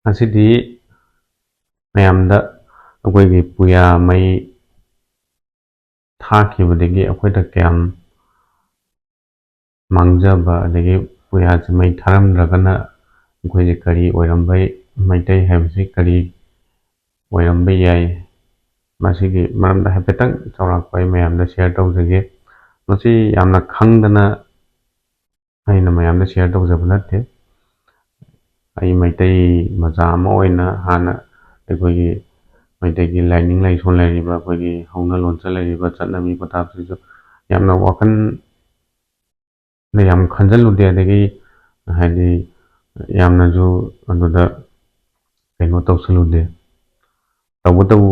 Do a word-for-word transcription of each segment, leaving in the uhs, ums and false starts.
ꯉꯁꯤꯗꯤ ꯃꯌꯥꯝꯗ ꯑꯩꯈꯣꯏꯒꯤ ꯄꯨꯌꯥ ꯃꯩ ꯊꯥꯈꯤꯕꯗꯒꯤ ꯑꯩꯈꯣꯏꯗ ꯀꯌꯥꯝ ꯃꯥꯡꯖꯕ, ꯑꯗꯒꯤ ꯄꯨꯌꯥꯁꯤ ꯃꯩ ꯊꯥꯔꯝꯗ꯭ꯔꯒꯅ ꯑꯩꯈꯣꯏꯁꯦ ꯀꯔꯤ ꯑꯣꯏꯔꯝꯕ, ꯃꯩꯇꯩ ꯍꯥꯏꯕꯁꯤ ꯀꯔꯤ ꯑꯣꯏꯔꯝꯕ ꯌꯥꯏ, ꯃꯁꯤꯒꯤ ꯃꯔꯝꯗ ꯍꯥꯏꯐꯦꯠꯇꯪ ꯆꯥꯎꯔꯥꯛꯄ ꯑꯩ ꯃꯌꯥꯝꯗ ꯁꯤꯌꯔ ꯇꯧꯖꯒꯦ꯫ ꯃꯁꯤ ꯌꯥꯝꯅ ꯈꯪꯗꯅ ꯑꯩꯅ ꯃꯌꯥꯝꯗ ꯁꯤꯌꯔ ꯇꯧꯖꯕ ꯅꯠꯇꯦ꯫ ꯑꯩ ꯃꯩꯇꯩ ꯃꯆꯥ ꯑꯃ ꯑꯣꯏꯅ ꯍꯥꯟꯅ ꯑꯩꯈꯣꯏꯒꯤ ꯃꯩꯇꯩꯒꯤ ꯂꯥꯏꯅꯤꯡ ꯂꯥꯏꯁꯣꯟ ꯂꯩꯔꯤꯕ, ꯑꯩꯈꯣꯏꯒꯤ ꯍꯧꯅ ꯂꯣꯟꯆꯠ ꯂꯩꯔꯤꯕ, ꯆꯠꯅꯕꯤ ꯄꯊꯥꯞꯁꯤꯁꯨ ꯌꯥꯝꯅ ꯋꯥꯈꯜꯗ ꯌꯥꯝ ꯈꯟꯖꯜꯂꯨꯗꯦ, ꯑꯗꯒꯤ ꯍꯥꯏꯗꯤ ꯌꯥꯝꯅꯁꯨ ꯑꯗꯨꯗ ꯀꯩꯅꯣ ꯇꯧꯁꯜꯂꯨꯗꯦ꯫ ꯇꯧꯕꯇꯕꯨ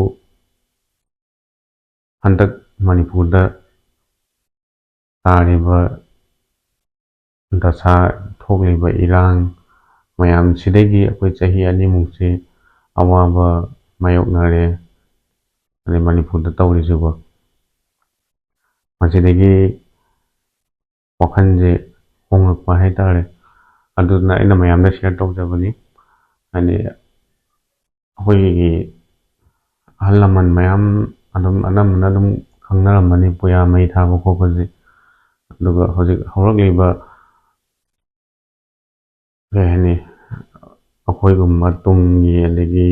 ꯍꯟꯗꯛ ꯃꯅꯤꯄꯨꯔꯗ ꯇꯥꯔꯤꯕ ꯗꯁꯥ, ꯊꯣꯛꯂꯤꯕ ꯏꯔꯥꯡ ꯃꯌꯥꯝꯁꯤꯗꯒꯤ ꯑꯩꯈꯣꯏ ꯆꯍꯤ ꯑꯅꯤꯃꯨꯛꯁꯤ ꯑꯋꯥꯕ ꯃꯥꯌꯣꯛꯅꯔꯦ꯫ ꯑꯗꯩ ꯃꯅꯤꯄꯨꯔꯗ ꯇꯧꯔꯤꯁꯤꯕꯨ ꯃꯁꯤꯗꯒꯤ ꯋꯥꯈꯜꯁꯦ ꯍꯣꯡꯂꯛꯄ ꯍꯥꯏꯇꯥꯔꯦ꯫ ꯑꯗꯨꯅ ꯑꯩꯅ ꯃꯌꯥꯝꯗ ꯁꯤꯌꯔ ꯇꯧꯖꯕꯅꯤ꯫ ꯍꯥꯏꯗꯤ ꯑꯩꯈꯣꯏꯒꯤ ꯑꯍꯜ ꯂꯃꯟ ꯃꯌꯥꯝ ꯑꯗꯨꯝ ꯑꯅꯝꯕꯅ ꯑꯗꯨꯝ ꯈꯪꯅꯔꯝꯃꯅꯤ ꯄꯨꯌꯥ ꯃꯩ ꯊꯥꯕ ꯈꯣꯠꯄꯁꯦ꯫ ꯑꯗꯨꯒ ꯍꯧꯖꯤꯛ ꯍꯧꯔꯛꯂꯤꯕ, ꯀꯩ ꯍꯥꯏꯅꯤ, ꯑꯩꯈꯣꯏꯒꯨꯝꯕ ꯇꯨꯡꯒꯤ, ꯑꯗꯒꯤ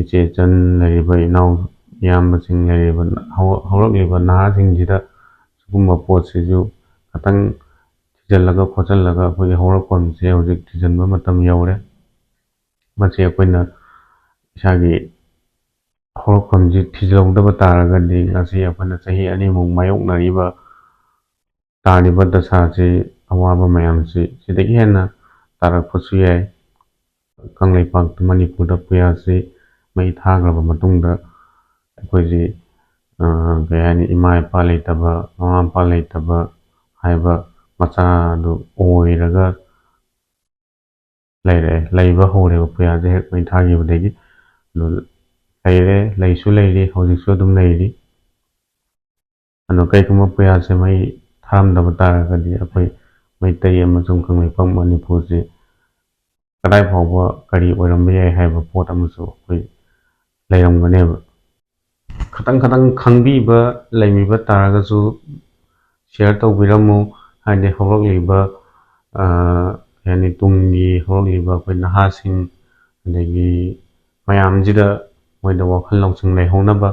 ꯏꯆꯦ ꯏꯆꯟ ꯂꯩꯔꯤꯕ, ꯏꯅꯥꯎ ꯏꯌꯥꯝꯕꯁꯤꯡ ꯂꯩꯔꯤꯕ, ꯍꯧ-, ꯍꯧꯔꯛꯂꯤꯕ ꯅꯍꯥꯁꯤꯡꯁꯤꯗ ꯁꯤꯒꯨꯝꯕ ꯄꯣꯠꯁꯤꯁꯨ ꯈꯇꯪ ꯊꯤꯖꯤꯜꯂꯒ ꯈꯣꯠꯆꯜꯂꯒ ꯑꯩꯈꯣꯏꯒꯤ ꯍꯧꯔꯛꯐꯝꯁꯦ ꯍꯧꯖꯤꯛ ꯊꯤꯖꯤꯟꯕ ꯃꯇꯝ ꯌꯧꯔꯦ꯫ ꯃꯁꯤ ꯑꯩꯈꯣꯏꯅ ꯏꯁꯥꯒꯤ ꯍꯧꯔꯛꯐꯝꯁꯤ ꯊꯤꯖꯤꯜꯍꯧꯗꯕ ꯇꯥꯔꯒꯗꯤ ꯉꯁꯤ ꯑꯩꯈꯣꯏꯅ ꯆꯍꯤ ꯑꯅꯤꯃꯨꯛ ꯃꯥꯌꯣꯛꯅꯔꯤꯕ, ꯇꯥꯔꯤꯕ ꯗꯁꯥꯁꯤ, ꯑꯋꯥꯕ ꯃꯌꯥꯝꯁꯤ ꯁꯤꯗꯒꯤ ꯍꯦꯟꯅ ꯇꯥꯔꯛꯄꯁꯨ ꯌꯥꯏ꯫ ꯀꯪꯂꯩꯄꯥꯛꯇ, ꯃꯅꯤꯄꯨꯔꯗ ꯄꯨꯌꯥꯁꯤ ꯃꯩ ꯊꯥꯈ꯭ꯔꯕ ꯃꯇꯨꯡꯗ ꯑꯩꯈꯣꯏꯁꯤ, ꯑ, ꯀꯩ ꯍꯥꯏꯅꯤ, ꯏꯃꯥ ꯏꯄꯥ ꯂꯩꯇꯕ, ꯃꯃꯥ ꯃꯄꯥ ꯂꯩꯇꯕ ꯍꯥꯏꯕ ꯃꯆꯥꯗꯨ ꯑꯣꯏꯔꯒ ꯂꯩꯔꯛꯑꯦ, ꯂꯩꯕ ꯍꯧꯔꯦꯕ ꯄꯨꯌꯥꯁꯦ ꯍꯦꯛ ꯃꯩ ꯊꯥꯈꯤꯕꯗꯒꯤ꯫ ꯑꯗꯨ ꯂꯩꯔꯦ, ꯂꯩꯁꯨ ꯂꯩꯔꯤ, ꯍꯧꯖꯤꯛꯁꯨ ꯑꯗꯨꯝ ꯂꯩꯔꯤ꯫ ꯑꯗꯣ ꯀꯩꯒꯨꯝꯕ ꯄꯨꯌꯥꯁꯦ ꯃꯩ ꯊꯥꯔꯝꯗꯕ ꯇꯥꯔꯒꯗꯤ ꯑꯩꯈꯣꯏ ꯃꯩꯇꯩ ꯑꯃꯁꯨꯡ ꯀꯪꯂꯩꯄꯥꯛ ꯃꯅꯤꯄꯨꯔꯁꯤ ꯀꯗꯥꯏ ꯐꯥꯎꯕ ꯀꯔꯤ ꯑꯣꯏꯔꯝꯕ ꯌꯥꯏ ꯍꯥꯏꯕ ꯄꯣꯠ ꯑꯃꯁꯨ ꯑꯩꯈꯣꯏ ꯂꯩꯔꯝꯒꯅꯦꯕ꯫ ꯈꯇꯪ ꯈꯇꯪ ꯈꯪꯕꯤꯕ ꯂꯩꯕꯤꯕ ꯇꯥꯔꯒꯁꯨ share ꯇꯧꯕꯤꯔꯝꯃꯨ꯫ ꯍꯥꯏꯗꯤ ꯍꯧꯔꯛꯂꯤꯕ, ꯑ, ꯀꯩ ꯍꯥꯏꯅꯤ, ꯇꯨꯡꯒꯤ ꯍꯧꯔꯛꯂꯤꯕ ꯑꯩꯈꯣꯏ ꯅꯍꯥꯁꯤꯡ, ꯑꯗꯒꯤ ꯃꯌꯥꯝꯁꯤꯗ ꯃꯣꯏꯗ ꯋꯥꯈꯜ ꯂꯧꯁꯤꯡ ꯂꯩꯍꯧꯅꯕ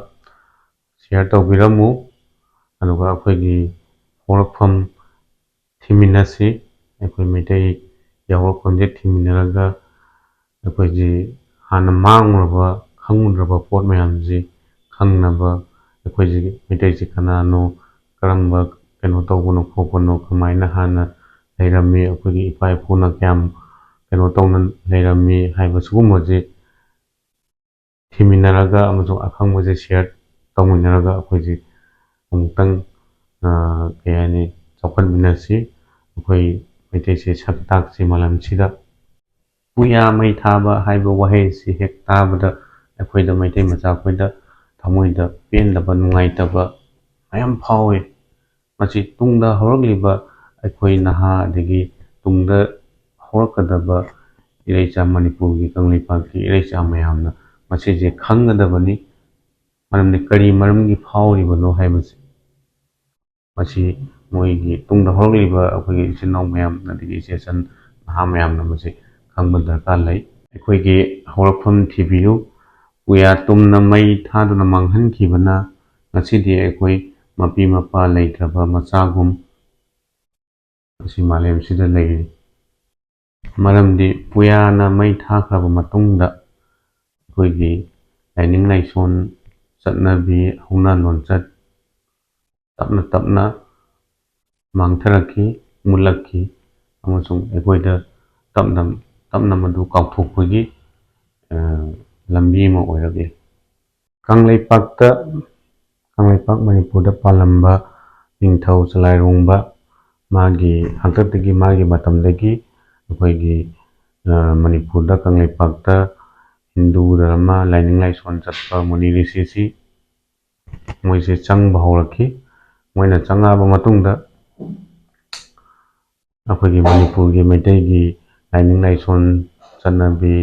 share ꯇꯧꯕꯤꯔꯝꯃꯨ꯫ ꯑꯗꯨꯒ ꯑꯩꯈꯣꯏꯒꯤ ꯍꯧꯔꯛꯐꯝ ꯊꯤꯃꯤꯟꯅꯁꯤ꯫ ꯑꯩꯈꯣꯏ ꯃꯩꯇꯩ ꯍꯧꯔꯛꯐꯝꯁꯦ ꯊꯤꯃꯤꯟꯅꯔꯒ ꯑꯩꯈꯣꯏꯁꯤ ꯍꯥꯟꯅ ꯃꯥꯡꯉꯨꯔꯕ, ꯈꯪꯉꯨꯗ꯭ꯔꯕ ꯄꯣꯠ ꯃꯌꯥꯝꯁꯤ ꯈꯪꯅꯕ, ꯑꯩꯈꯣꯏꯁꯤ ꯃꯩꯇꯩꯁꯤ ꯀꯅꯥꯅꯣ, ꯀꯔꯝꯕ ꯀꯩꯅꯣ ꯇꯧꯕꯅꯣ ꯈꯣꯠꯄꯅꯣ, ꯀꯃꯥꯏꯅ ꯍꯥꯟꯅ ꯂꯩꯔꯝꯃꯤ, ꯑꯩꯈꯣꯏꯒꯤ ꯏꯄꯥ ꯏꯄꯨꯅ ꯀꯌꯥꯝ ꯀꯩꯅꯣ ꯇꯧꯅ ꯂꯩꯔꯝꯃꯤ ꯍꯥꯏꯕ ꯁꯤꯒꯨꯝꯕꯁꯤ ꯊꯤꯃꯤꯟꯅꯔꯒ ꯑꯃꯁꯨꯡ ꯑꯈꯪꯕꯁꯦ share ꯇꯧꯃꯤꯟꯅꯔꯒ ꯑꯩꯈꯣꯏꯁꯦ ꯑꯃꯨꯛꯇꯪ, ꯑ, ꯀꯩ ꯍꯥꯏꯅꯤ, ꯆꯥꯎꯈꯠꯃꯤꯟꯅꯁꯤ꯫ ꯑꯩꯈꯣꯏ ꯃꯩꯇꯩꯁꯦ ꯁꯛ ꯇꯥꯛꯁꯤ ꯃꯥꯂꯦꯝꯁꯤꯗ꯫ ꯄꯨꯌꯥ ꯃꯩ ꯊꯥꯕ ꯍꯥꯏꯕ ꯋꯥꯍꯩꯁꯤ ꯍꯦꯛ ꯇꯥꯕꯗ ꯑꯩꯈꯣꯏꯗ, ꯃꯩꯇꯩ ꯃꯆꯥ ꯑꯩꯈꯣꯏꯗ ꯊꯃꯣꯏꯗ ꯄꯦꯟꯗꯕ, ꯅꯨꯡꯉꯥꯏꯇꯕ ꯃꯌꯥꯝ ꯐꯥꯎꯏ꯫ ꯃꯁꯤ ꯇꯨꯡꯗ ꯍꯧꯔꯛꯂꯤꯕ ꯑꯩꯈꯣꯏ ꯅꯍꯥ, ꯑꯗꯒꯤ ꯇꯨꯡꯗ ꯍꯧꯔꯛꯀꯗꯕ ꯏꯔꯩꯆꯥ, ꯃꯅꯤꯄꯨꯔꯒꯤ ꯀꯪꯂꯩꯄꯥꯛꯀꯤ ꯏꯔꯩꯆꯥ ꯃꯌꯥꯝꯅ ꯃꯁꯤꯁꯦ ꯈꯪꯒꯗꯕꯅꯤ꯫ ꯃꯔꯝꯗꯤ ꯀꯔꯤ ꯃꯔꯝꯒꯤ ꯐꯥꯎꯔꯤꯕꯅꯣ ꯍꯥꯏꯕꯁꯦ, ꯃꯁꯤ ꯃꯣꯏꯒꯤ ꯇꯨꯡꯗ ꯍꯧꯔꯛꯂꯤꯕ ꯑꯩꯈꯣꯏꯒꯤ ꯏꯆꯤꯟ ꯏꯅꯥꯎ ꯃꯌꯥꯝ, ꯑꯗꯒꯤ ꯏꯆꯦ ꯏꯆꯟ ꯅꯍꯥ ꯃꯌꯥꯝꯅ ꯃꯁꯤ ꯈꯪꯕ ꯗꯔꯀꯥꯔ ꯂꯩ꯫ ꯑꯩꯈꯣꯏꯒꯤ ꯍꯧꯔꯛꯐꯝ ꯊꯤꯕꯤꯌꯨ꯫ ꯄꯨꯌꯥ ꯇꯨꯝꯅ ꯃꯩ ꯊꯥꯗꯨꯅ ꯃꯥꯡꯍꯟꯈꯤꯕꯅ ꯉꯁꯤꯗꯤ ꯑꯩꯈꯣꯏ ꯃꯄꯤ ꯃꯄꯥ ꯂꯩꯇ꯭ꯔꯕ ꯃꯆꯥꯒꯨꯝ ꯑꯁꯤ ꯃꯥꯂꯦꯝꯁꯤꯗ ꯂꯩꯔꯤ꯫ ꯃꯔꯝꯗꯤ ꯄꯨꯌꯥꯅ ꯃꯩ ꯊꯥꯈ꯭ꯔꯕ ꯃꯇꯨꯡꯗ ꯑꯩꯈꯣꯏꯒꯤ ꯂꯥꯏꯅꯤꯡ ꯂꯥꯏꯁꯣꯟ, ꯆꯠꯅꯕꯤ, ꯍꯧꯅ ꯂꯣꯟꯆꯠ ꯇꯞꯅ ꯇꯞꯅ ꯃꯥꯡꯊꯔꯛꯈꯤ, ꯃꯨꯠꯂꯛꯈꯤ, ꯑꯃꯁꯨꯡ ꯑꯩꯈꯣꯏꯗ ꯇꯞꯅ ꯇꯞꯅ ꯃꯗꯨ ꯀꯥꯎꯊꯣꯛꯄꯒꯤ, ꯑ, ꯂꯝꯕꯤ ꯑꯃ ꯑꯣꯏꯔꯛꯂꯤ꯫ ꯀꯪꯂꯩꯄꯥꯛꯇ, ꯀꯪꯂꯩꯄꯥꯛ ꯃꯅꯤꯄꯨꯔꯗ ꯄꯥꯜꯂꯝꯕ ꯅꯤꯡꯊꯧ ꯆꯂꯥꯏꯔꯣꯡꯕ, ꯃꯥꯒꯤ ꯍꯥꯛꯇꯛꯇꯒꯤ, ꯃꯥꯒꯤ ꯃꯇꯝꯗꯒꯤ ꯑꯩꯈꯣꯏꯒꯤ, ꯑ, ꯃꯅꯤꯄꯨꯔꯗ, ꯀꯪꯂꯩꯄꯥꯛꯇ ꯍꯤꯟꯗꯨ ꯙꯔꯃ, ꯂꯥꯏꯅꯤꯡ ꯂꯥꯏꯁꯣꯟ ꯆꯠꯄ ꯃꯨꯅꯤ ꯔꯤꯁꯤꯁꯤ ꯃꯣꯏꯁꯦ ꯆꯪꯕ ꯍꯧꯔꯛꯈꯤ꯫ ꯃꯣꯏꯅ ꯆꯪꯉꯛꯑꯕ ꯃꯇꯨꯡꯗ ꯑꯩꯈꯣꯏꯒꯤ ꯃꯅꯤꯄꯨꯔꯒꯤ ꯃꯩꯇꯩꯒꯤ ꯂꯥꯏꯅꯤꯡ ꯂꯥꯏꯁꯣꯟ ꯆꯠꯅꯕꯤ,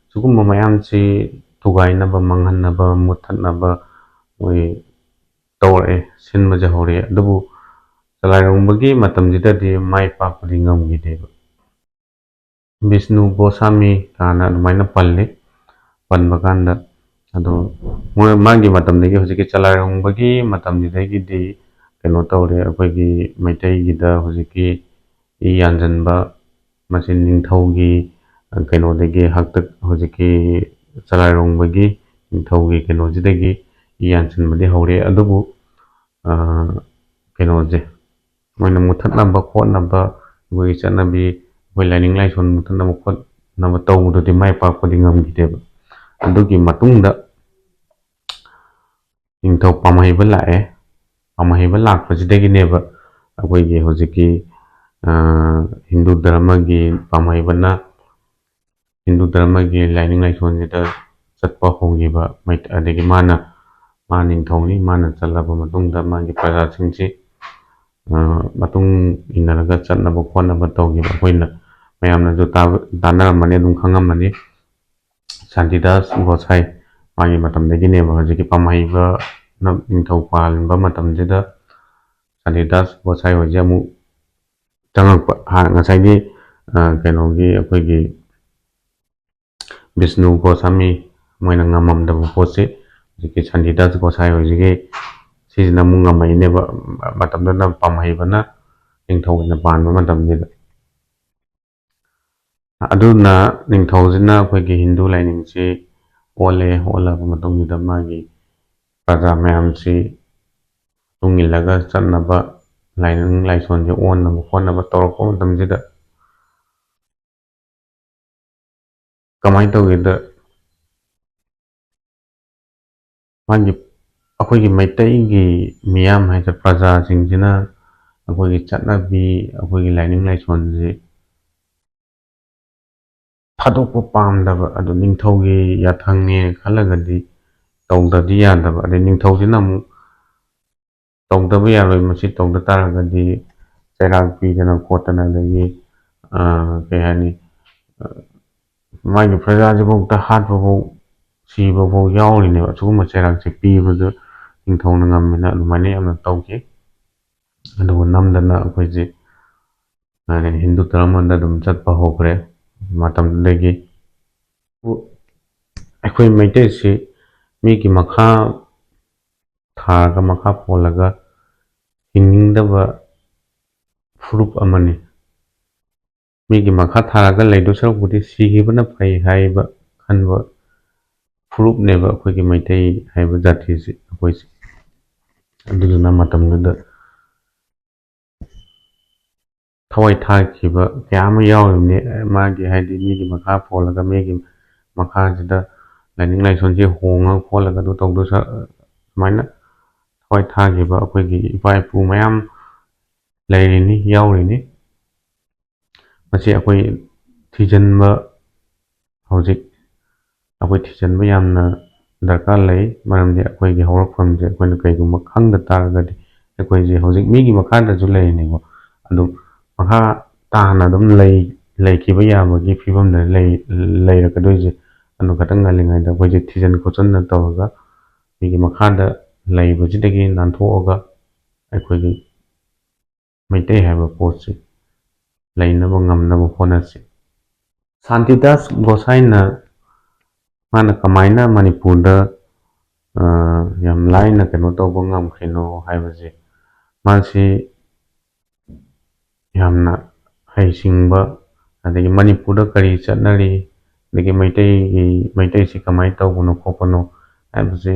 ꯁꯤꯒꯨꯝꯕ ꯃꯌꯥꯝꯁꯤ ꯊꯨꯒꯥꯏꯅꯕ, ꯃꯥꯡꯍꯟꯅꯕ, ꯃꯨꯠꯊꯠꯅꯕ ꯃꯣꯏ ꯇꯧꯔꯛꯑꯦ, ꯁꯤꯟꯕꯁꯦ ꯍꯧꯔꯛꯑꯦ꯫ ꯑꯗꯨꯕꯨ ꯆꯂꯥꯏꯔꯣꯡꯕꯒꯤ ꯃꯇꯝꯁꯤꯗꯗꯤ ꯃꯥꯏ ꯄꯥꯛꯄꯗꯤ ꯉꯝꯈꯤꯗꯦꯕ꯫ ꯕꯤꯁꯅꯨ ꯒꯣꯁꯥꯃꯤ ꯀꯥꯏꯅ ꯑꯗꯨꯃꯥꯏꯅ ꯄꯜꯂꯤ꯫ ꯄꯟꯕ ꯀꯥꯟꯗ ꯑꯗꯣ ꯃꯣꯏ, ꯃꯥꯒꯤ ꯃꯇꯝꯗꯒꯤ, ꯍꯧꯖꯤꯛꯀꯤ ꯆꯂꯥꯏꯔꯣꯡꯕꯒꯤ ꯃꯇꯝꯁꯤꯗꯒꯤꯗꯤ ꯀꯩꯅꯣ ꯇꯧꯔꯦ, ꯑꯩꯈꯣꯏꯒꯤ ꯃꯩꯇꯩꯒꯤꯗ ꯍꯧꯖꯤꯛꯀꯤ ꯏ ꯌꯥꯟꯁꯤꯟꯕ, ꯃꯁꯤ ꯅꯤꯡꯊꯧꯒꯤ, ꯑ, ꯀꯩꯅꯣꯗꯒꯤ, ꯍꯥꯛꯇꯛ ꯍꯧꯖꯤꯛꯀꯤ ꯆꯂꯥꯏꯔꯣꯡꯕꯒꯤ ꯅꯤꯡꯊꯧꯒꯤ ꯀꯩꯅꯣꯁꯤꯗꯒꯤ ꯏ ꯌꯥꯟꯁꯤꯟꯕꯗꯤ ꯍꯧꯔꯦ꯫ ꯑꯗꯨꯕꯨ, ꯑ, ꯀꯩꯅꯣꯁꯦ, ꯃꯣꯏꯅ ꯃꯨꯊꯠꯅꯕ ꯈꯣꯠꯅꯕ, ꯑꯩꯈꯣꯏꯒꯤ ꯆꯠꯅꯕꯤ, ꯑꯩꯈꯣꯏ ꯂꯥꯏꯅꯤꯡ ꯂꯥꯏꯁꯣꯟ ꯃꯨꯊꯠꯅꯕ ꯈꯣꯠꯅꯕ ꯇꯧꯕꯗꯨꯗꯤ ꯃꯥꯏ ꯄꯥꯛꯄꯗꯤ ꯉꯝꯈꯤꯗꯦꯕ꯫ ꯑꯗꯨꯒꯤ ꯃꯇꯨꯡꯗ ꯅꯤꯡꯊꯧ ꯄꯥꯝꯍꯩꯕ ꯂꯥꯛꯑꯦ꯫ ꯄꯥꯝꯍꯩꯕ ꯂꯥꯛꯄꯁꯤꯗꯒꯤꯅꯦꯕ ꯑꯩꯈꯣꯏꯒꯤ ꯍꯧꯖꯤꯛꯀꯤ, ꯑ, ꯍꯤꯟꯗꯨ ꯙꯔꯃꯒꯤ ꯄꯥꯝꯍꯩꯕꯅ, ꯍꯤꯟꯗꯨ ꯙꯔꯃꯒꯤ ꯂꯥꯏꯅꯤꯡ ꯂꯥꯏꯁꯣꯟꯁꯤꯗ ꯆꯠꯄ ꯍꯧꯈꯤꯕ꯫ ꯃꯩ-, ꯑꯗꯒꯤ ꯃꯥꯅ, ꯃꯥ ꯅꯤꯡꯊꯧꯅꯤ, ꯃꯥꯅ ꯆꯠꯂꯕ ꯃꯇꯨꯡꯗ ꯃꯥꯒꯤ ꯄ꯭ꯔꯖꯥꯁꯤꯡꯁꯤ, ꯑ, ꯃꯇꯨꯡ ꯏꯟꯅꯔꯒ ꯆꯠꯅꯕ ꯈꯣꯠꯅꯕ ꯇꯧꯈꯤꯕ꯫ ꯑꯩꯈꯣꯏꯅ ꯃꯌꯥꯝꯅꯁꯨ ꯇꯥꯕ-, ꯇꯥꯟꯅꯔꯝꯃꯅꯤ, ꯑꯗꯨꯝ ꯈꯪꯉꯝꯃꯅꯤ꯫ ꯁꯥꯟꯇꯤꯗꯥꯁ ꯒꯣꯁꯥꯏ, ꯃꯥꯒꯤ ꯃꯇꯝꯗꯒꯤꯅꯦꯕ ꯍꯧꯖꯤꯛꯀꯤ ꯄꯥꯝꯍꯩꯕꯅ ꯅꯤꯡꯊꯧ ꯄꯥꯟꯕ ꯃꯇꯝꯁꯤꯗ ꯁꯥꯟꯇꯤꯗꯥꯁ ꯒꯣꯁꯥꯏ ꯍꯣꯏꯁꯦ ꯑꯃꯨꯛ ꯆꯪꯉꯛꯄ꯫ ꯍꯥꯟꯅ ꯉꯁꯥꯏꯒꯤ, ꯑ, ꯀꯩꯅꯣꯒꯤ, ꯑꯩꯈꯣꯏꯒꯤ ꯕꯤꯁꯅꯨ ꯒꯣꯁꯥꯃꯤ ꯃꯣꯏꯅ ꯉꯝꯃꯝꯗꯕ ꯄꯣꯠꯁꯤ ꯍꯧꯖꯤꯛꯀꯤ ꯁꯥꯟꯇꯤꯗꯥꯁ ꯒꯣꯁꯥꯏ ꯍꯣꯏꯁꯤꯒꯤ, ꯁꯤꯁꯤꯅ ꯑꯃꯨꯛ ꯉꯝꯃꯛꯏꯅꯦꯕ꯫ ꯃꯇꯝꯗꯨꯗ ꯄꯥꯝꯍꯩꯕꯅ ꯅꯤꯡꯊꯧ ꯑꯣꯏꯅ ꯄꯥꯟꯕ ꯃꯇꯝꯁꯤꯗ꯫ ꯑꯗꯨꯅ ꯅꯤꯡꯊꯧꯁꯤꯅ ꯑꯩꯈꯣꯏꯒꯤ ꯍꯤꯟꯗꯨ ꯂꯥꯏꯅꯤꯡꯁꯤ ꯑꯣꯜꯂꯦ꯫ ꯑꯣꯜꯂꯕ ꯃꯇꯨꯡꯁꯤꯗ ꯃꯥꯒꯤ ꯄ꯭ꯔꯖꯥ ꯃꯌꯥꯝꯁꯤ ꯇꯨꯡ ꯏꯜꯂꯒ ꯆꯠꯅꯕ, ꯂꯥꯏꯅꯤꯡ ꯂꯥꯏꯁꯣꯟꯁꯦ ꯑꯣꯟꯅꯕ ꯈꯣꯠꯅꯕ ꯇꯧꯔꯛꯄ ꯃꯇꯝꯁꯤꯗ ꯀꯃꯥꯏꯅ ꯇꯧꯒꯦꯗ, ꯃꯥꯒꯤ, ꯑꯩꯈꯣꯏꯒꯤ ꯃꯩꯇꯩꯒꯤ ꯃꯤꯌꯥꯝ ꯍꯥꯏꯁꯦ, ꯄ꯭ꯔꯖꯥꯁꯤꯡꯁꯤꯅ ꯑꯩꯈꯣꯏꯒꯤ ꯆꯠꯅꯕꯤ, ꯑꯩꯈꯣꯏꯒꯤ ꯂꯥꯏꯅꯤꯡ ꯂꯥꯏꯁꯣꯟꯁꯤ ꯊꯥꯗꯣꯛꯄ ꯄꯥꯝꯗꯕ, ꯑꯗꯨ ꯅꯤꯡꯊꯧꯒꯤ ꯌꯥꯊꯪꯅꯦ ꯈꯜꯂꯒꯗꯤ ꯇꯧꯗꯕꯗꯤ ꯌꯥꯗꯕ꯫ ꯑꯗꯩ ꯅꯤꯡꯊꯧꯁꯤꯅ ꯑꯃꯨꯛ ꯇꯧꯗꯕ ꯌꯥꯔꯣꯏ, ꯃꯁꯤ ꯇꯧꯗ ꯇꯥꯔꯒꯗꯤ ꯆꯩꯔꯥꯛ ꯄꯤꯗꯅ ꯈꯣꯠꯇꯅ, ꯑꯗꯒꯤ, ꯑ, ꯀꯩ ꯍꯥꯏꯅꯤ, ꯑ, ꯃꯥꯒꯤ ꯄ꯭ꯔꯖꯥꯁꯤꯐꯥꯎꯗ ꯍꯥꯠꯄꯐꯥꯎ, ꯁꯤꯕꯐꯥꯎ ꯌꯥꯎꯔꯤꯅꯦꯕ꯫ ꯑꯁꯤꯒꯨꯝꯕ ꯆꯩꯔꯥꯛꯁꯦ ꯄꯤꯕꯗꯨ ꯅꯤꯡꯊꯧꯅ ꯉꯝꯃꯦꯅ ꯑꯗꯨꯃꯥꯏꯅ ꯌꯥꯝꯅ ꯇꯧꯈꯤ꯫ ꯑꯗꯨꯕꯨ ꯅꯝꯗꯅ ꯑꯩꯈꯣꯏꯁꯦ ꯍꯤꯟꯗꯨ ꯙꯔꯃꯗ ꯑꯗꯨꯝ ꯆꯠꯄ ꯍꯧꯈ꯭ꯔꯦ ꯃꯇꯝꯗꯨꯗꯒꯤ꯫ ꯑꯩꯈꯣꯏ ꯃꯩꯇꯩꯁꯤ ꯃꯤꯒꯤ ꯃꯈꯥ ꯊꯥꯔꯒ, ꯃꯈꯥ ꯄꯣꯜꯂꯒ ꯍꯤꯡꯅꯤꯡꯗꯕ ꯐꯨꯔꯨꯞ ꯑꯃꯅꯤ꯫ ꯃꯤꯒꯤ ꯃꯈꯥ ꯊꯥꯔꯒ ꯂꯩꯗꯧ ꯁꯔꯨꯛꯄꯨꯗꯤ ꯁꯤꯈꯤꯕꯅ ꯐꯩ ꯍꯥꯏꯕ ꯈꯟꯕ ꯐꯨꯔꯨꯞꯅꯦꯕ ꯑꯩꯈꯣꯏꯒꯤ ꯃꯩꯇꯩ ꯍꯥꯏꯕ ꯖꯥꯇꯤꯁꯤ, ꯑꯩꯈꯣꯏꯁꯤ꯫ ꯑꯗꯨꯗꯨꯅ ꯃꯇꯝꯗꯨꯗ ꯊꯋꯥꯏ ꯊꯥꯈꯤꯕ ꯀꯌꯥ ꯑꯃ ꯌꯥꯎꯔꯤꯕꯅꯤ꯫ ꯃꯥꯒꯤ, ꯍꯥꯏꯗꯤ, ꯃꯤꯒꯤ ꯃꯈꯥ ꯄꯣꯜꯂꯒ, ꯃꯤꯒꯤ ꯃꯈꯥꯁꯤꯗ ꯂꯥꯏꯅꯤꯡ ꯂꯥꯏꯁꯣꯟꯁꯤ ꯍꯣꯡꯉ ꯈꯣꯠꯂꯒ ꯑꯗꯨ ꯇꯧꯗꯣꯏ ꯁ-, ꯁꯨꯃꯥꯏꯅ ꯊꯋꯥꯏ ꯊꯥꯈꯤꯕ ꯑꯩꯈꯣꯏꯒꯤ ꯏꯄꯥ ꯏꯄꯨ ꯃꯌꯥꯝ ꯂꯩꯔꯤꯅꯤ, ꯌꯥꯎꯔꯤꯅꯤ꯫ ꯃꯁꯤ ꯑꯩꯈꯣꯏ ꯊꯤꯖꯤꯟꯕ, ꯍꯧꯖꯤꯛ ꯑꯩꯈꯣꯏ ꯊꯤꯖꯤꯟꯕ ꯌꯥꯝꯅ ꯗꯔꯀꯥꯔ ꯂꯩ꯫ ꯃꯔꯝꯗꯤ ꯑꯩꯈꯣꯏꯒꯤ ꯍꯧꯔꯛꯐꯝꯁꯦ ꯑꯩꯈꯣꯏꯅ ꯀꯩꯒꯨꯝꯕ ꯈꯪꯗ ꯇꯥꯔꯒꯗꯤ, ꯑꯩꯈꯣꯏꯁꯦ ꯍꯧꯖꯤꯛ ꯃꯤꯒꯤ ꯃꯈꯥꯗꯁꯨ ꯂꯩꯔꯤꯅꯦꯕ꯫ ꯑꯗꯨꯝ ꯃꯈꯥ ꯇꯥꯅ ꯑꯗꯨꯝ ꯂꯩ-, ꯂꯩꯈꯤꯕ ꯌꯥꯕꯒꯤ ꯐꯤꯕꯝꯗ ꯂꯩ-, ꯂꯩꯔꯛꯀꯗꯣꯏꯁꯦ꯫ ꯑꯗꯨ ꯈꯇꯪ ꯉꯜꯂꯤꯉꯩꯗ ꯑꯩꯈꯣꯏꯁꯦ ꯊꯤꯖꯤꯟ ꯈꯣꯠꯆꯤꯟꯅ ꯇꯧꯔꯒ ꯃꯤꯒꯤ ꯃꯈꯥꯗ ꯂꯩꯕꯁꯤꯗꯒꯤ ꯅꯥꯟꯊꯣꯛꯑꯒ ꯑꯩꯈꯣꯏꯒꯤ ꯃꯩꯇꯩ ꯍꯥꯏꯕ ꯄꯣꯠꯁꯤ ꯂꯩꯅꯕ ꯉꯝꯅꯕ ꯍꯣꯠꯅꯁꯤ꯫ ꯁꯥꯟꯇꯤꯗꯥꯁ ꯒꯣꯁꯥꯏꯅ ꯃꯥꯅ ꯀꯃꯥꯏꯅ ꯃꯅꯤꯄꯨꯔꯗ, ꯑ, ꯌꯥꯝ ꯂꯥꯏꯅ ꯀꯩꯅꯣ ꯇꯧꯕ ꯉꯝꯈ꯭ꯔꯤꯅꯣ ꯍꯥꯏꯕꯁꯦ, ꯃꯥꯁꯤ ꯌꯥꯝꯅ ꯍꯩꯁꯤꯡꯕ, ꯑꯗꯒꯤ ꯃꯅꯤꯄꯨꯔꯗ ꯀꯔꯤ ꯆꯠꯅꯔꯤ, ꯑꯗꯒꯤ ꯃꯩꯇꯩꯒꯤ, ꯃꯩꯇꯩꯁꯤ ꯀꯃꯥꯏꯅ ꯇꯧꯕꯅꯣ ꯈꯣꯠꯄꯅꯣ ꯍꯥꯏꯕꯁꯤ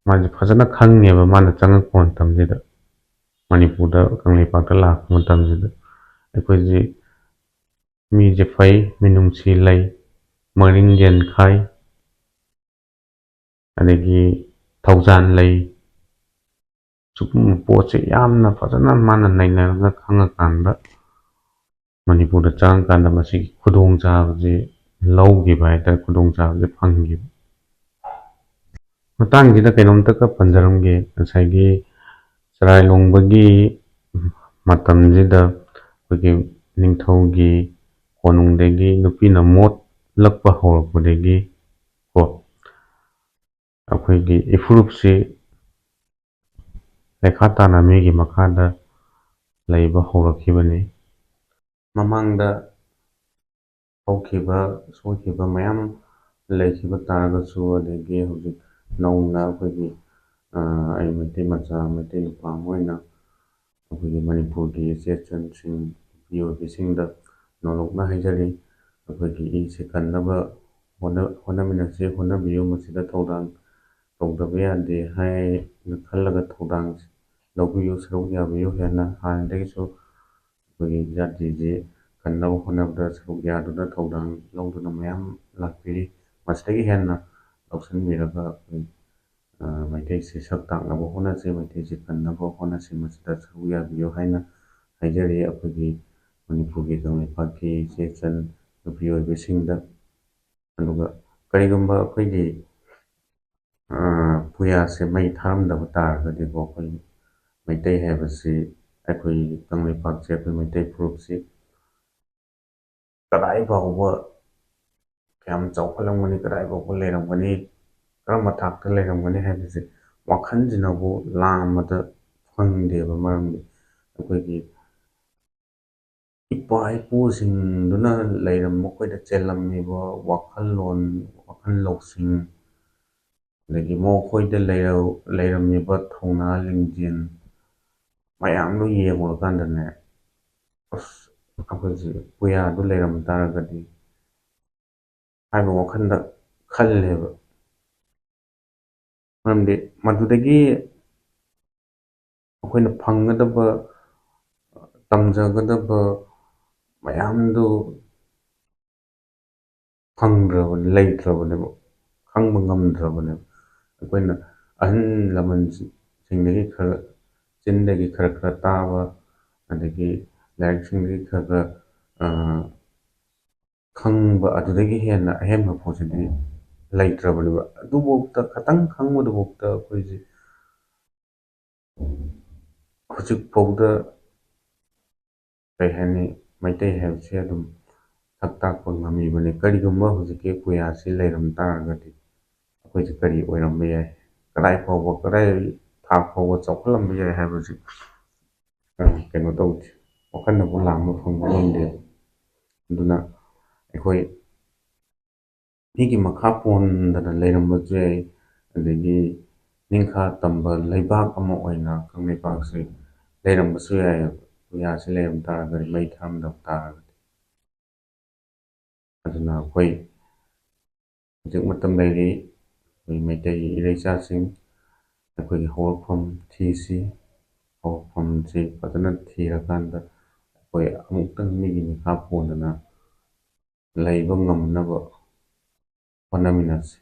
ꯃꯥꯁꯦ ꯐꯖꯅ ꯈꯪꯉꯦꯕ꯫ ꯃꯥꯅ ꯆꯪꯉꯛꯄ ꯃꯇꯝꯁꯤꯗ, ꯃꯅꯤꯄꯨꯔꯗ, ꯀꯪꯂꯩꯄꯥꯛꯇ ꯂꯥꯛꯄ ꯃꯇꯝꯁꯤꯗ, ꯑꯩꯈꯣꯏꯁꯤ ꯃꯤꯁꯦ ꯐꯩ, ꯃꯤꯅꯨꯡꯁꯤ ꯂꯩ, ꯃꯔꯤꯡ ꯌꯦꯟꯈꯥꯏ, ꯑꯗꯒꯤ ꯊꯧꯖꯥꯜ ꯂꯩ꯫ ꯁꯤꯒꯨꯝꯕ ꯄꯣꯠꯁꯦ ꯌꯥꯝꯅ ꯐꯖꯅ ꯃꯥꯅ ꯅꯩꯅꯔꯒ ꯈꯪꯉꯀꯥꯟꯗ, ꯃꯅꯤꯄꯨꯔꯗ ꯆꯪꯉꯀꯥꯟꯗ ꯃꯁꯤꯒꯤ ꯈꯨꯗꯣꯡꯆꯥꯕꯁꯤ ꯂꯧꯈꯤꯕ ꯍꯥꯏꯇꯥꯔꯦ, ꯈꯨꯗꯣꯡꯆꯥꯕꯁꯤ ꯐꯪꯈꯤꯕ꯫ ꯃꯇꯥꯡꯁꯤꯗ ꯀꯩꯅꯣꯝꯇꯒ ꯄꯟꯖꯔꯝꯒꯦ꯫ ꯉꯁꯥꯏꯒꯤ ꯆꯔꯥꯏ ꯂꯣꯡꯕꯒꯤ ꯃꯇꯝꯁꯤꯗ ꯑꯩꯈꯣꯏꯒꯤ ꯅꯤꯡꯊꯧꯒꯤ ꯀꯣꯅꯨꯡꯗꯒꯤ ꯅꯨꯄꯤꯅ ꯃꯣꯠ ꯂꯛꯄ ꯍꯧꯔꯛꯄꯗꯒꯤ ꯀꯣ, ꯑꯩꯈꯣꯏꯒꯤ ꯏꯐꯨꯔꯨꯞꯁꯤ ꯂꯩꯈꯥ ꯇꯥꯅ ꯃꯤꯒꯤ ꯃꯈꯥꯗ ꯂꯩꯕ ꯍꯧꯔꯛꯈꯤꯕꯅꯤ꯫ ꯃꯃꯥꯡꯗ ꯍꯧꯈꯤꯕ, ꯁꯣꯏꯈꯤꯕ ꯃꯌꯥꯝ ꯂꯩꯈꯤꯕ ꯇꯥꯔꯒꯁꯨ, ꯑꯗꯒꯤ ꯍꯧꯖꯤꯛ ꯅꯧꯅ ꯑꯩꯈꯣꯏꯒꯤ, ꯑ, ꯑꯩ ꯃꯩꯇꯩ ꯃꯆꯥ, ꯃꯩꯇꯩ ꯅꯨꯄꯥ ꯑꯃ ꯑꯣꯏꯅ ꯑꯩꯈꯣꯏꯒꯤ ꯃꯅꯤꯄꯨꯔꯒꯤ ꯏꯆꯦ ꯏꯆꯟꯁꯤꯡ, ꯅꯨꯄꯤ ꯑꯣꯏꯕꯤꯁꯤꯡꯗ ꯅꯣꯂꯨꯛꯅ ꯍꯥꯏꯖꯔꯤ, ꯑꯩꯈꯣꯏꯒꯤ ꯏꯁꯦ ꯀꯟꯅꯕ ꯍꯣꯠꯅ-, ꯍꯣꯠꯅꯃꯤꯟꯅꯁꯤ, ꯍꯣꯠꯅꯕꯤꯌꯨ꯫ ꯃꯁꯤꯗ ꯊꯧꯗꯥꯡ ꯇꯧꯗꯕ ꯌꯥꯗꯦ ꯍꯥꯏꯅ ꯈꯜꯂꯒ ꯊꯧꯗꯥꯡ ꯂꯧꯕꯤꯌꯨ, ꯁꯔꯨꯛ ꯌꯥꯕꯤꯌꯨ꯫ ꯍꯦꯟꯅ ꯍꯥꯟꯅꯗꯒꯤꯁꯨ ꯑꯩꯈꯣꯏꯒꯤ ꯖꯥꯇꯤꯁꯤ ꯀꯟꯅꯕ ꯍꯣꯠꯅꯕꯗ ꯁꯔꯨꯛ ꯌꯥꯗꯨꯅ ꯊꯧꯗꯥꯡ ꯂꯧꯗꯨꯅ ꯃꯌꯥꯝ ꯂꯥꯛꯄꯤꯔꯤ꯫ ꯃꯁꯤꯗꯒꯤ ꯍꯦꯟꯅ ꯂꯧꯁꯤꯟꯕꯤꯔꯒ ꯑꯩꯈꯣꯏ, ꯑ, ꯃꯩꯇꯩꯁꯤ ꯁꯛ ꯇꯥꯛꯅꯕ ꯍꯣꯠꯅꯁꯤ, ꯃꯩꯇꯩꯁꯤ ꯀꯟꯅꯕ ꯍꯣꯠꯅꯁꯤ, ꯃꯁꯤꯗ ꯁꯔꯨꯛ ꯌꯥꯕꯤꯌꯨ ꯍꯥꯏꯅ ꯍꯥꯏꯖꯔꯤ ꯑꯩꯈꯣꯏꯒꯤ ꯃꯅꯤꯄꯨꯔꯒꯤ ꯀꯪꯂꯩꯄꯥꯛꯀꯤ ꯏꯆꯦ ꯏꯆꯟ ꯅꯨꯄꯤ ꯑꯣꯏꯕꯤꯁꯤꯡꯗ꯫ ꯑꯗꯨꯒ ꯀꯔꯤꯒꯨꯝꯕ ꯑꯩꯈꯣꯏꯒꯤ, ꯑ, ꯄꯨꯌꯥꯁꯦ ꯃꯩ ꯊꯥꯔꯝꯗꯕ ꯇꯥꯔꯒꯗꯤꯀꯣ, ꯑꯩꯈꯣꯏ ꯃꯩꯇꯩ ꯍꯥꯏꯕꯁꯤ, ꯑꯩꯈꯣꯏ ꯀꯪꯂꯩꯄꯥꯛꯁꯦ, ꯑꯩꯈꯣꯏ ꯃꯩꯇꯩ ꯐꯨꯔꯨꯞꯁꯤ ꯀꯗꯥꯏ ꯐꯥꯎꯕ ꯀꯌꯥꯝ ꯆꯥꯎꯈꯠꯂꯝꯒꯅꯤ, ꯀꯗꯥꯏ ꯐꯥꯎꯕ ꯂꯩꯔꯝꯒꯅꯤ, ꯀꯔꯝꯕ ꯊꯥꯛꯇ ꯂꯩꯔꯝꯒꯅꯤ ꯍꯥꯏꯕꯁꯦ ꯋꯥꯈꯜꯁꯤꯅꯕꯨ ꯂꯥꯝꯕꯗ ꯐꯪꯗꯦꯕ꯫ ꯃꯔꯝꯗꯤ ꯑꯩꯈꯣꯏꯒꯤ ꯏꯄꯥ ꯏꯄꯨꯁꯤꯡꯗꯨꯅ ꯂꯩꯔꯝ-, ꯃꯈꯣꯏꯗ ꯆꯦꯜꯂꯝꯃꯤꯕ ꯋꯥꯈꯜꯂꯣꯟ, ꯋꯥꯈꯜ ꯂꯧꯁꯤꯡ, ꯑꯗꯒꯤ ꯃꯈꯣꯏꯗ ꯂꯩꯔ-, ꯂꯩꯔꯝꯃꯤꯕ ꯊꯧꯅꯥ ꯂꯤꯡꯖꯦꯜ ꯃꯌꯥꯝꯗꯨ ꯌꯦꯡꯉꯨꯔꯀꯥꯟꯗꯅꯦ, ꯑꯁ, ꯑꯩꯈꯣꯏꯁꯦ ꯄꯨꯌꯥꯗꯨ ꯂꯩꯔꯝ ꯇꯥꯔꯒꯗꯤ ꯍꯥꯏꯕ ꯋꯥꯈꯜꯗ ꯈꯜꯂꯦꯕ꯫ ꯃꯔꯝꯗꯤ ꯃꯗꯨꯗꯒꯤ ꯑꯩꯈꯣꯏꯅ ꯐꯪꯒꯗꯕ, ꯇꯝꯖꯒꯗꯕ ꯃꯌꯥꯝꯗꯨ ꯐꯪꯗ꯭ꯔꯕꯅꯤ, ꯂꯩꯇ꯭ꯔꯕꯅꯦꯕ, ꯈꯪꯕ ꯉꯝꯗ꯭ꯔꯕꯅꯦꯕ꯫ ꯑꯩꯈꯣꯏꯅ ꯑꯍꯜ ꯂꯃꯟꯁꯤꯡꯗꯒꯤ ꯈꯔ, ꯆꯤꯟꯗꯒꯤ ꯈꯔ ꯈꯔ ꯇꯥꯕ, ꯑꯗꯒꯤ ꯂꯥꯏꯔꯤꯛꯁꯤꯡꯗꯒꯤ ꯈꯔ ꯈꯔ, ꯑ, ꯈꯪꯕ, ꯑꯗꯨꯗꯒꯤ ꯍꯦꯟꯅ ꯑꯍꯦꯟꯕ ꯄꯣꯠꯁꯤꯗꯤ ꯂꯩꯇ꯭ꯔꯕꯅꯦꯕ꯫ ꯑꯗꯨꯐꯥꯎꯗ, ꯈꯇꯪ ꯈꯪꯕꯗꯨꯐꯥꯎꯗ ꯑꯩꯈꯣꯏꯁꯦ ꯍꯧꯖꯤꯛꯐꯥꯎꯗ, ꯀꯩ ꯍꯥꯏꯅꯤ, ꯃꯩꯇꯩ ꯍꯥꯏꯕꯁꯦ ꯑꯗꯨꯝ ꯁꯛ ꯇꯥꯛꯄ ꯉꯝꯃꯤꯕꯅꯤ꯫ ꯀꯔꯤꯒꯨꯝꯕ ꯍꯧꯖꯤꯛꯀꯤ ꯄꯨꯌꯥꯁꯤ ꯂꯩꯔꯝ ꯇꯥꯔꯒꯗꯤ ꯑꯩꯈꯣꯏꯁꯦ ꯀꯔꯤ ꯑꯣꯏꯔꯝꯕ ꯌꯥꯏ, ꯀꯗꯥꯏ ꯐꯥꯎꯕ, ꯀꯗꯥꯏ ꯊꯥꯛ ꯐꯥꯎꯕ ꯆꯥꯎꯈꯠꯂꯝꯕ ꯌꯥꯏ ꯍꯥꯏꯕꯁꯤ, ꯑ, ꯀꯩꯅꯣ ꯇꯧꯗꯦ, ꯋꯥꯈꯜꯅꯕꯨ ꯂꯥꯝꯕ ꯐꯪꯕ ꯉꯝꯗꯦ꯫ ꯑꯗꯨꯅ ꯑꯩꯈꯣꯏ ꯃꯤꯒꯤ ꯃꯈꯥ ꯄꯣꯟꯗꯅ ꯂꯩꯔꯝꯕꯁꯨ ꯌꯥꯏ, ꯑꯗꯒꯤ ꯅꯤꯡꯈꯥ ꯇꯝꯕ ꯂꯩꯕꯥꯛ ꯑꯃ ꯑꯣꯏꯅ ꯀꯪꯂꯩꯄꯥꯛꯁꯤ ꯂꯩꯔꯝꯕꯁꯨ ꯌꯥꯏ, ꯄꯨꯌꯥꯁꯤ ꯂꯩꯔꯝ ꯇꯥꯔꯒꯗꯤ, ꯃꯩ ꯊꯥꯔꯝꯗꯕ ꯇꯥꯔꯒꯗꯤ꯫ ꯑꯗꯨꯅ ꯑꯩꯈꯣꯏ ꯍꯧꯖꯤꯛ ꯃꯇꯝ ꯂꯩꯔꯤ, ꯑꯩꯈꯣꯏ ꯃꯩꯇꯩ ꯏꯔꯩꯆꯥꯁꯤꯡ ꯑꯩꯈꯣꯏꯒꯤ ꯍꯧꯔꯛꯐꯝ ꯊꯤꯁꯤ꯫ ꯍꯧꯔꯛꯐꯝꯁꯤ ꯐꯖꯅ ꯊꯤꯔꯀꯥꯟꯗ ꯑꯩꯈꯣꯏ ꯑꯃꯨꯛꯇꯪ ꯃꯤꯒꯤ ꯃꯤꯈꯥ ꯄꯣꯟꯗꯅ ꯂꯩꯕ ꯉꯝꯅꯕ ꯍꯣꯠꯅꯃꯤꯟꯅꯁꯤ꯫